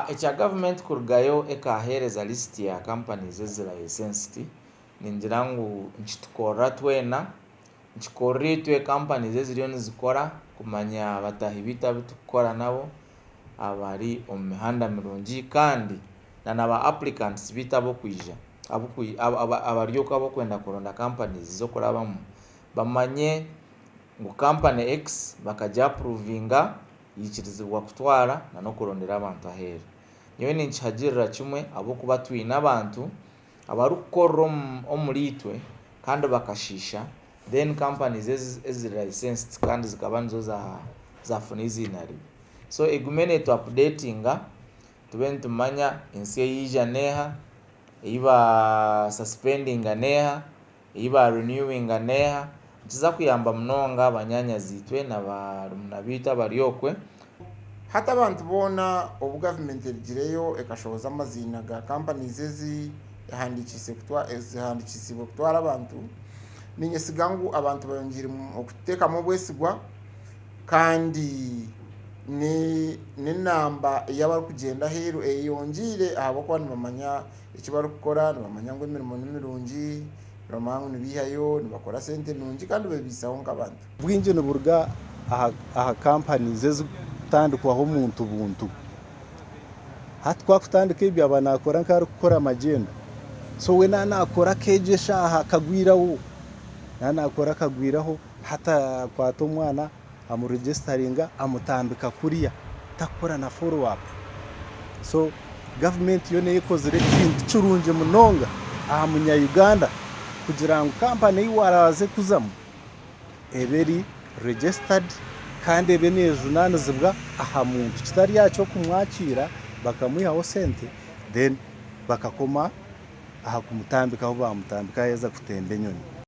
Ekya gavumenti kurugayo ekaheereza lisiti ya companies ezi licensed, ningira ngu nikitukorera twena, nikikorera itwe companies eziriyo nizikora kumanya bataahi baitu abu turikukora nabo abari omu mihanda mirungi kandi na na ba applicants baitu ab'okwija abari okwo ab'okwenda kuronda companies z'okurabamu bamanye ngu company X bakagi approvinga yaikirizibwa kutwara na n'okurondera abantu aheeru. Nyowe ninkihagirira kimwe ahabw'okuba twine abantu abarikukorera omuri itwe kandi bakashiisha then companies eziri licensed kandi zikaba nizo zaafuna eiziina ribi. So egume neetu updatinga tube nitumanya ensi eyaija neeha, ei ba suspendinga neeha, ei ba renewinga neeha, nikiza kuyamba munonga banyaanyazi-itwe na barumuna baitu abari okwe. Hati abantu boona obu gavumenti erugireyo ekashohoza amaziina ga companies ezi ehandiikiise ezihandiikisiibwe kutwara abantu, niinyesiga ngu abantu bayongyeire okuteekamu obwesigwa kandi n'enamba ey'abarikugyenda aheeru eyeyongyeire ahabw'okuba nibamanya eki barikukora, nibamanya ngu emirimo ni mirungi, nibamanya ngu nibaihayo, nibakora sente nungi kandi beebaisaho nk'abantu. Obwingi niburuga aha companies ezirikutandikwaho omuntu buntu. Hati ku akutandika ebyo aba naakora nk'arikukora magyendo. So we naaba naakora akeegyo eshaaha akagwiraho, naaba naakora akagwiraho hati akwata omwana amuregisitaringa amutambika kuriya takukora na follow up. So gavumenti yoona ekozire ekintu kirungi munonga aha munya Uganda kugira ngu kampani ei waraaze kuzamu ebe eri registered kandi ebe neejunaanizibwa aha muntu kitari aha ky'okumwakiira bakamwihaho sente then bakakoma aha kumutambika ahu baamutambika yaaheza kutemba enyonyi.